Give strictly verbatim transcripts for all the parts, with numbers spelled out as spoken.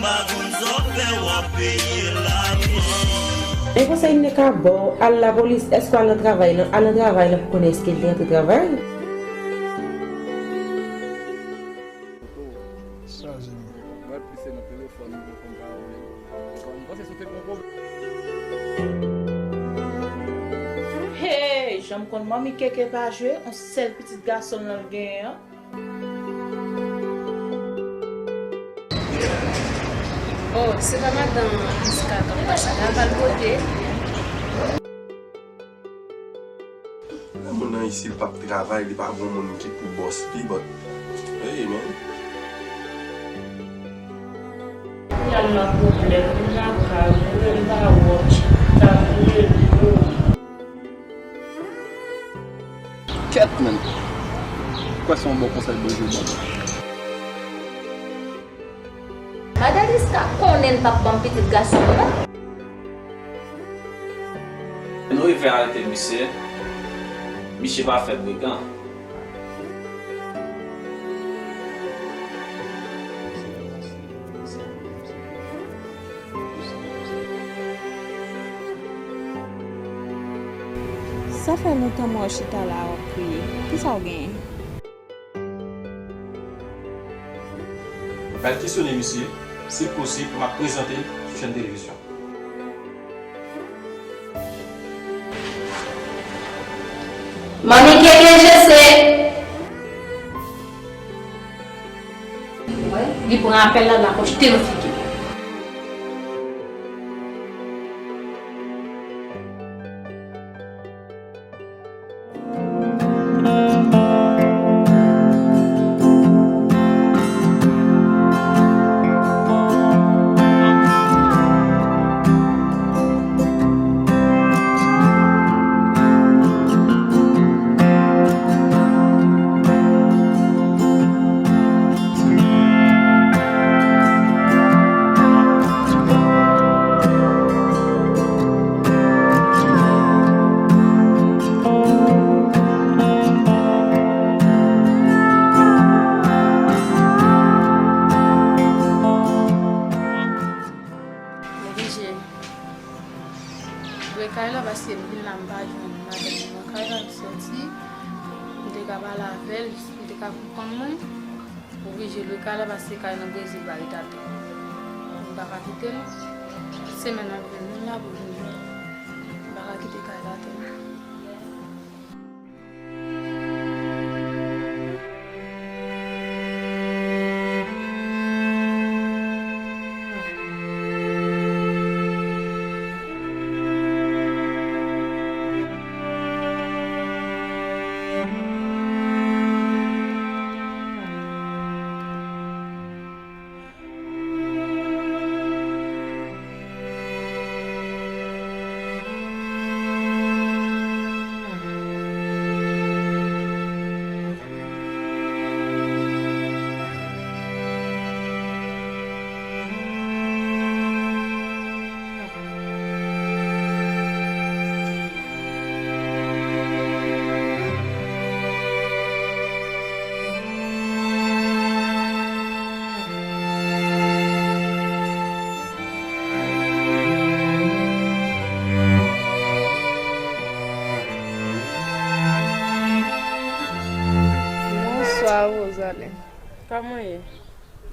Pa konn sa w fè, w ap peye lajan. Men konsèy m te ka ba w, al lapolis, èske w al nan travay lan? Al nan travay lan pou konnen èske l te antre travay. Chaje m. Mwen plis se nan telefòn mwen konn pa wè. Bon, m panse si w te gen yon pwoblèm. Hey, jan m konn manmi Keke pa jwe, yon sèl pitit gason l genyen an. Oh, se pa madan Iska k ap pase la, pa l pote. Lè moun nan isi, li p ap travay, li pa gon moun ki pou bòs li, but, hey, man. Kounya m nan pwoblèm, m nan kay, m pa wòch, ta boule dlo. Kèt, man. Kwè se yon bon konsèy Bondye ban m. Madan Iska konnen l p ap ban m pitit gason m nan. Nou rive arete misye. Misye pa fè brigan. Sa fè lontan m wè w chita la a w ap kriye. Kisa w genyen? Al kesyone misye, si posib, m ap prezante l sou chèn televizyon. Manmi Keke Jese. Li pran apèl la, l akochte nan figi l. Oblije lwe kay la paske m vin la, m pa jwenn madanm nan nan kay la, m soti, m te ka pale avè l, m te ka konprann mwen. Oblije lwe kay la paske kay nan Brezil pa rete atè. M pa ka kite l. Tout semèn nan l vin, menm la pou vin. M pa ka kite kay la atè. Bonswa, Rosalyn. Kòman w ye?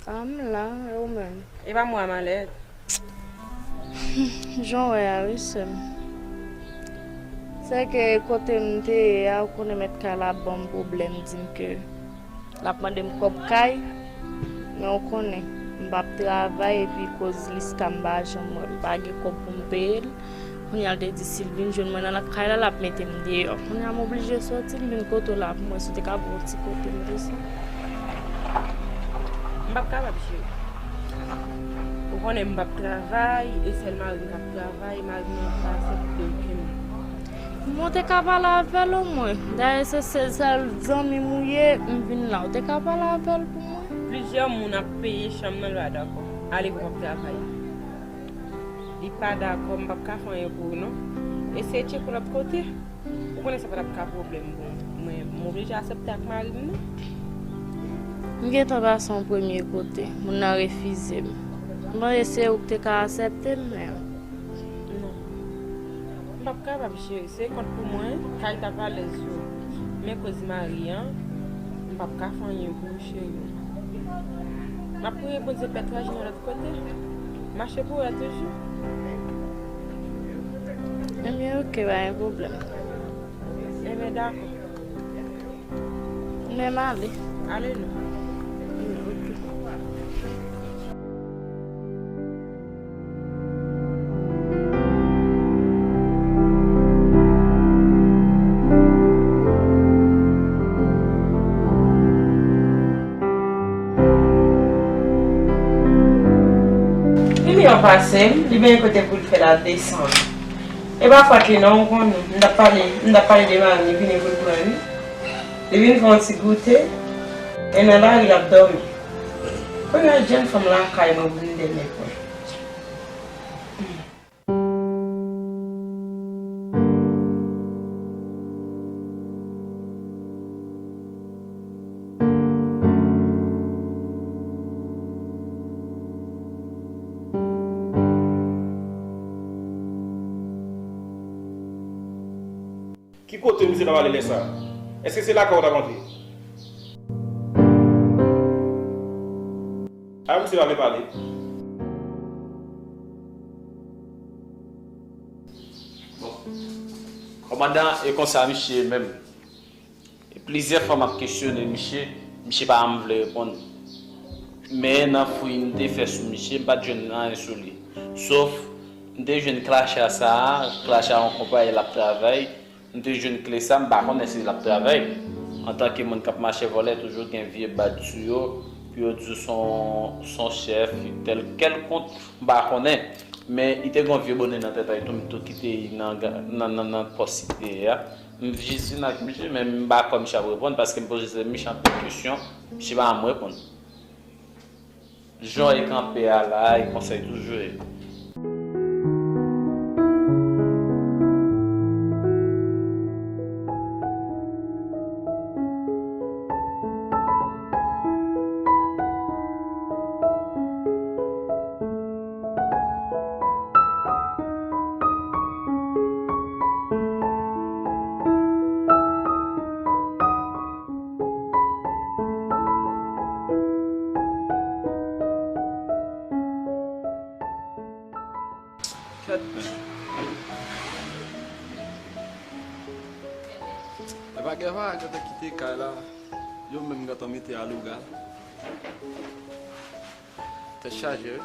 A, m la, e ou menm? E pa mwen a malèt. Jan w wè a, wi, sè m. Se ke kote m te ye a, ou konnen mèt kay la ap ban m pwoblèm, di m ke l ap mande m kòb kay, men ou konnen, m p ap travay, epi koz Liska m pa janm wè, m pa gen kòb pou m peye l. Kounye a, l te di si l vin jwenn mwen nan kay la, l ap mete m deyò. Kounye a, m oblije soti, m vin kote w la pou m wè si w te ka ban m yon ti kote m desann. M p ap kapab, cheri. Ou konnen m p ap travay, e sèl mari m k ap travay, mari m nan pa aksepte okenn moun. Mwen te ka pale avè l omwen. Dayè, se sèl, sèl zanmi m ou ye, m vin la. Ou te ka pale avè l pou mwen. Plizyè moun ap peye chanm nan, lè w a dakò. Ale pou w ap travay. Li pa dakò, m p ap ka fè anyen pou ou non. Eseye tcheke yon lòt kote. Ou konnen sa pa t ap ka pwoblèm pou mwen. M oblije aksepte ak mari m non. M gentan pase yon premye kote. Moun nan refize m. Mwen, se ou ki te ka aksepte m, men. Non. M p ap kapab, cheri. Se kont pou mwen, kay t ap alèz yo. Men koz mari an, m p ap ka fè anyen pou ou, cheri. M ap priye Bondye pèt la jwenn yon lòt kote. Mache pou wè toujou. Ebyen, oke, pa gen pwoblèm. Ebyen, dakò. Men m ale. Ale non. Li an pase, li gen kote pou l fè la desann. E pa fòt li non, ou konnen. M t ap pale, m t ap pale de mari m, li vini pou l pran li. Li vin fè yon ti goute. E nan lari l ap dòmi. Kounye a jèn fanm lakay mwen pou n demen pran. Ki kote misye t ap ale lè sa a? Èske se lakay ou t ap antre? A, misye pa vle pale. Bon. Kòmandan, e konsa misye ye menm. E plizyè fwa m ap kesyone misye, misye pa janm vle reponn. Men nan fouy m te fè sou misye, m pa t jwenn anyen sou li. Sof, m te jwenn klacha sa a, klacha yon konpayi l ap travay, m te jwenn kle sa, m pa konnen si l ap travay. Antanke moun k ap mache vòlè, toujou gen vye bad sou yo, pou yo di w se yon, se yon chèf, tèl, kèlkonk, m pa konnen. Men li te gen yon vye bonè nan tèt a li tou, m tou kite li nan, nan, nan, nan pòs li te ye a. M jis vin ak misye, men m pa kwè misye ap reponn, paske m poze misye anpil kesyon, misye pa janm reponn. Jan e kanpe a la, e konsa l toujou ye. Kèt men. Epa gen vag yo te kite kay la, yo menm gentan mete a lougal. Tèt chaje, wi.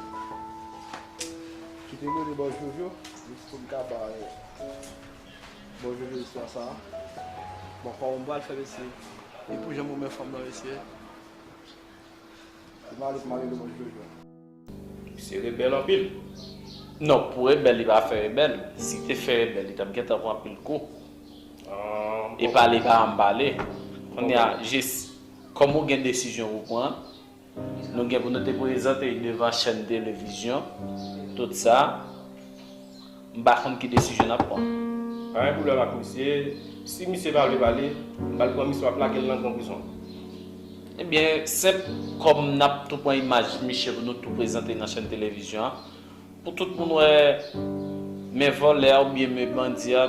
Kite m rele bòs Jojo, jis pou m ka ba, eh, bòs Jojo istwa sa a. Bon, kòman m pral fè, mesye? E pou jan m renmen fanm nan, mesye. Se male, se male, bòs Jojo. Misye rebèl anpil. Non, pou rebèl, li pa fè rebèl. Si te fè rebèl, li t ap gentan pran anpil kou. Ah, e bon. Pale, pa janm pale. Kounye a, jis, kòm ou gen desizyon pou pran, nou gen pou nou te prezante l devan chèn televizyon, tout sa. M pa konn ki desizyon n ap pran. Pa gen pwoblèm ak misye. Si misye pa vle pale, m pral pran misye, m ap lage l nan gran prizon. Ebyen, senp, kòm n ap tou pran imaj misye pou nou tou prezante nan chèn televizyon an, pou tout moun wè men vòlè a oubyen men bandi a,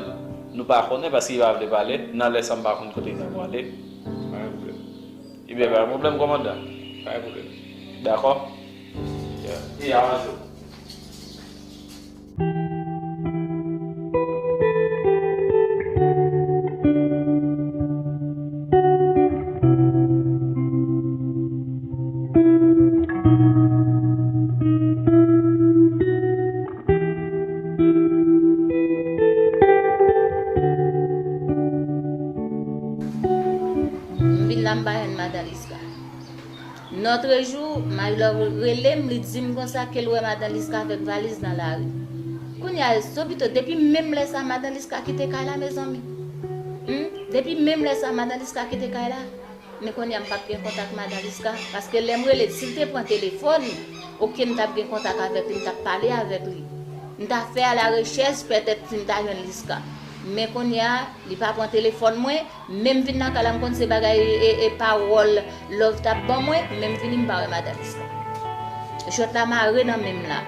nou pa konnen paske li pa vle pale. Nan lè sa, m pa konn kote li ta prale. Pa gen pwoblèm. Ebyen, pa gen pwoblèm, kòmandan. Pa gen pwoblèm. Dakò? Yeah. E aranje w. M vin la, m pa jwenn madan Liska. Nòtrejou, Marilove rele m, li di m konsa ke l wè madan Liska avèk valiz nan lari. Kounye a, Sopito, depi menm lè sa, madan Liska kite kay la, mezanmi. Humm, depi menm lè sa, madan Liska kite kay la. Men kounye a, m p ap gen kontak madan Liska, paske lè m rele l, si l te pran telefòn, oke, m t ap gen kontak avèk li, m t ap pale avèk li. M ta fè alarechèch, petèt si m ta jwenn Liska. Men kounye a, li pa pran telefòn mwen, men m vin nan kay la, m konn se bagay e, e, e pawòl Love t ap ban mwen, men m vini, m pa wè madan Liska. Chwèt la mare nan men m la.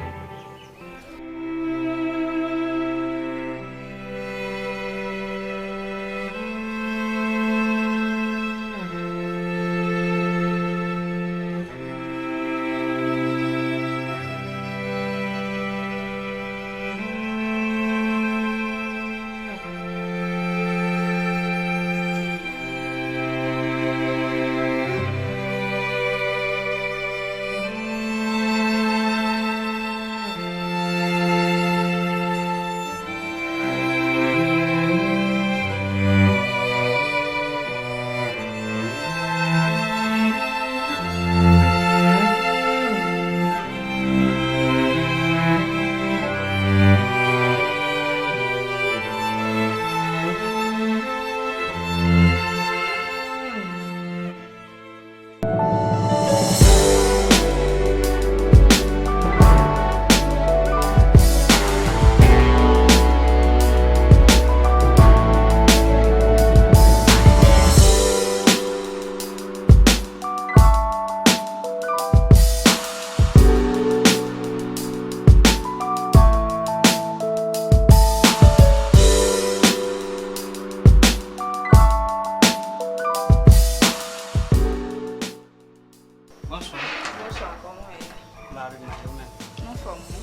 Bonswa. Bonswa, kòman w ye? M pa pi mal, ou menm? M anfòm, wi.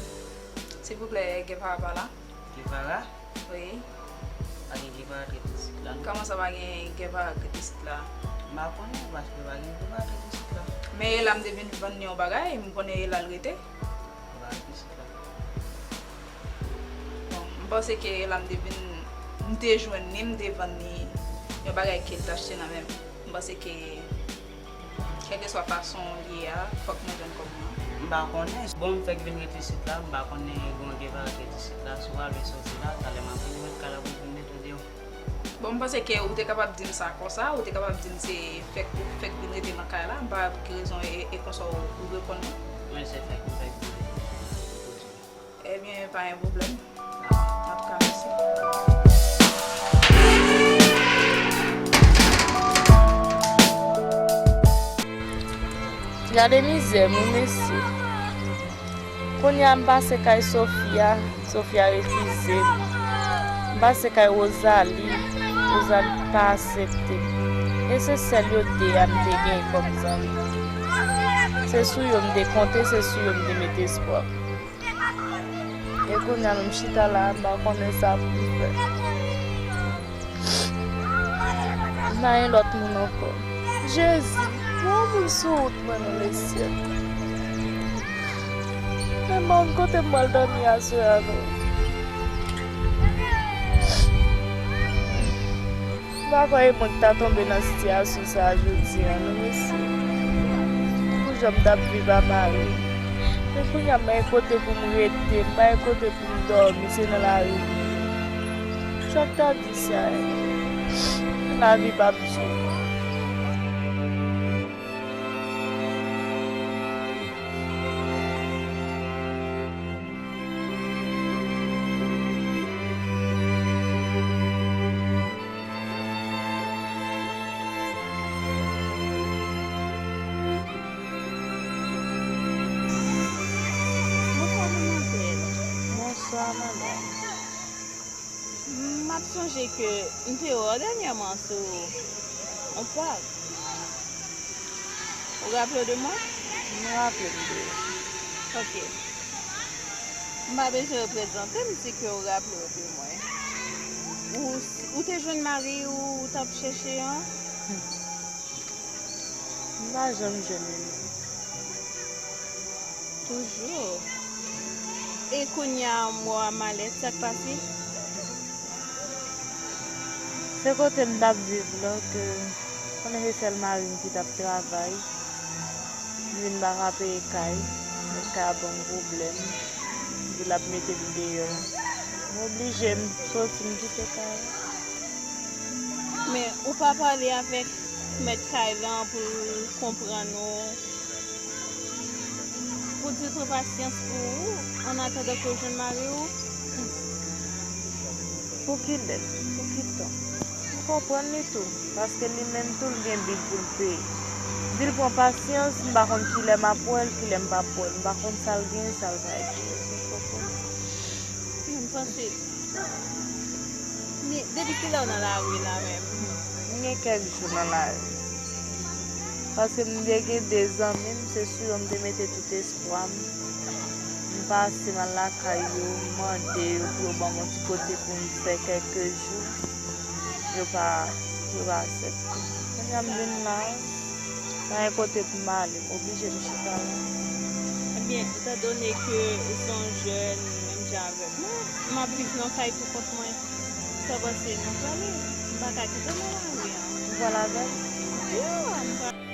Silvouplè, Guevara pa la? Guevara? Wi. Pa gen Guevara trèt isit la, non. Kòman sa pa gen Guevara trèt isit la? M pa konnen, paske pa gen Guevara trèt isit la. Men Ela m te vin vann li yon bagay, m konnen Ela l rete. Guevara trèt isit la. Bon, m panse ke Ela m te vin, m te jwenn li, m te vann li yon bagay ke l t achte nan men m. M panse ke Kèlkeswa fason l ye a, fòk mwen jwenn kòb mwen. M pa konnen. Bon, m fèk vin ret isit la, m pa konnen gen yon Guevara ki ret isit la. Si w pa vle soti la, talè m ap vin, mwen kay la pou m vin netwalye w. Bon, m panse ke ou te kapab di m sa konsa, ou te kapab di m se fèk ou fèk vin rete nan kay la, m pa wè pou ki rezon e, e konsa ou, ou reponn mwen. Mwen se fèk m fèk vin rete nan kay la. Ebyen, pa gen pwoblèm. Antouka, mèsi. Gade mizè m, wi, mesye. Kounye a, m pase kay Sofia, Sofia refize m. M pase kay Rosalie, Rosalie pa aksepte m. E se sèl yo de a m te gen kòm zanmi. Se sou yo m te konte, se sou yo m te mete espwa m. E kounye a menm chita la, m pa konnen sa pou m fè. M pa gen lòt moun ankò. Jezi, yon moun sou wout mwen non lesyèl. Men banm kote m pral dòmi aswè a non. M pa kwè e mwen ki ta tonbe nan sitiyasyon sa a jodi a non mesye. Pou jan m t ap viv a mari m. Men kounye a m pa gen kote pou m rete, m pa gen kote pou m dòmi, se nan lari m ye. Sa k ta di sa e? Lavi p ap di. Bonswa, demwazèl. Bonswa, madanm. M ap sonje ke m te wè w dènyèman sou yon pak. Ou raple w de mwen? M raple m de ou. Ok. M pa bezwen w prezante m si ke w raple w de mwen. Ou, ou te jwenn mari ou, ou t ap chèche an? M pa janm jwenn li non. Toujou. E kounye a m wè w a malèt, sa k pase? Se kote m t ap viv la ke konnen se sèl mari m ki t ap travay. M vin pa ka peye kay, mèt kay a ban m pwoblèm, di l ap mete m deyò. M oblije m soti m kite kay la. Men ou pa pale avèk mèt kay lan pou l konprann ou, pou di l pran pasyans pou ou, an atandan ke w jwenn mari w? Pou kilè? Pou ki tan? M konprann li tou, paske li menm tou l gen bil pou l peye. Di l pran pasyans, m pa konn kilè m ap wè l, kilè m p ap wè l. M pa konn sa l gen, sa l pa gen. Ou konprann? Mwen panse. Men depi kilè w nan lari la menm? M gen kèk jou nan lari. Paske m te gen de zanmi m, se sou yo m te mete tout espwa m. M pase, m al lakay yo, m mande yo pou yo ban m yon ti kote pou m fè kèk jou. Yo pa, yo pa aksepte. Kounye a m vin la, pa gen kote pou m ale, m oblije m chita la. Ebyen, etandone ke se yon jèn, menm jan avèk mwen, m ap viv nan kay pou kont mwen. Sa panse nou prale? M pa ka kite w nan lari an. Ou pral avè m? Yo, m pral.